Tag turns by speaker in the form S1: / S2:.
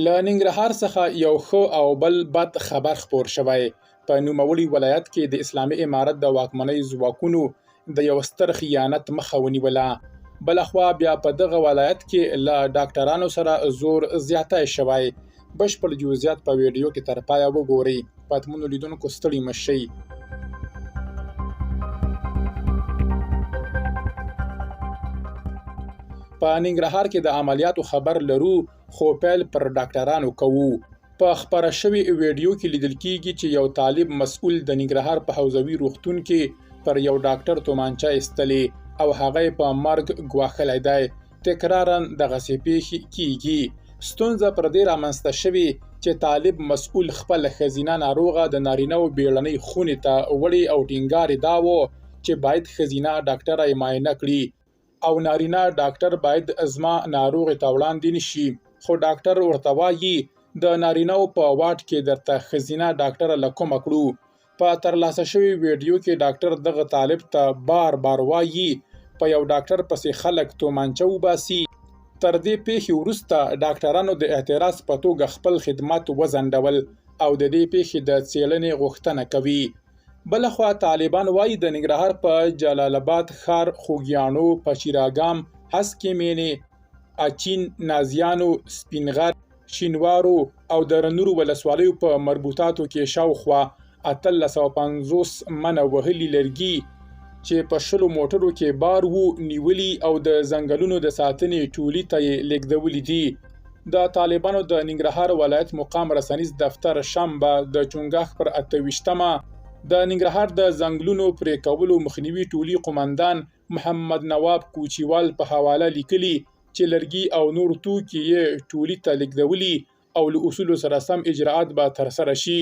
S1: له ننګرهار څخه یو ښه او بل بد خبر خپور شوی. په نوموړي ولایت کې د اسلامي امارت د واکمنۍ ځواکونو د یو ستر خیانت مخه ونیوله. بلخوا بیا په دغه ولایت کې له ډاکټرانو سره زور زیاتی شوی. بشپړ جزئیات په ویډیو کې تر پایه وګورئ. پتمنو لیدونکو ستړي مه شئ. په ننګرهار کې د عملیاتو خبر لرو خو پیل پر ډاکټرانو کوو. په خپره شوې ویډیو کې لیدل کیږي چې یو طالب مسؤل د ننګرهار په حوزوي روغتون کې پر یو ډاکټر تومانچه ایستلې او هغه یې په مرګ ګواښلی دی. تکرارا دغسې پیښې کیږي. ستونزه پر دې رامنځته شوې چې طالب مسؤل خپله ښځینه ناروغه د نارینه و بیړنۍ خونې ته وړې او ټینګار یې دا و چې باید ښځینه ډاکټره یې معاینه کړي. او نارینه ډاکټر باید زما ناروغې ته وړاندې نشي، خو ډاکټر ورته وايي د نارینه و په واټ کې درته ښځینه ډاکټره له کومه کړو؟ په ترلاسه شوې ویډیو کې ډاکټر دغه طالب ته بار بار وايي په یو ډاکټر پسې خلک تومانچه وباسي. تر دې پېښې وروسته ډاکټرانو د اعتراض په توګه خپل خدمت وځنډول او د دې پېښې د څېړنې غوښتنه کوي. بلخوا طالبان وايي د ننګرهار په جلال اباد ښار، خوږیاڼو، پچیراګام، هسکې مېنې، اچین، نازیانو، سپین غر، شینوارو او د رنور ولسوالیو په مربوطاتو کې شاوخوا 1850 منه وهلي لرګي چې په 20 موټرو کې بار وو نیولي او د ځنګلونو د ساتنې ټولي ته یې لېږدولي دي. د طالبانو د ننګرهار ولایت مقام رسنیز دفتر شنبه د چنګاښ پر 28مه د ننګرهار د ځنګلونو پرې کولو مخنیوي ټولي قومندان محمد نواب کوچیوال په حواله لیکلي چې لرګي او نور توکي یې ټولي ته لېږدولي او له اصولو سره سم اجراات به ترسره شي.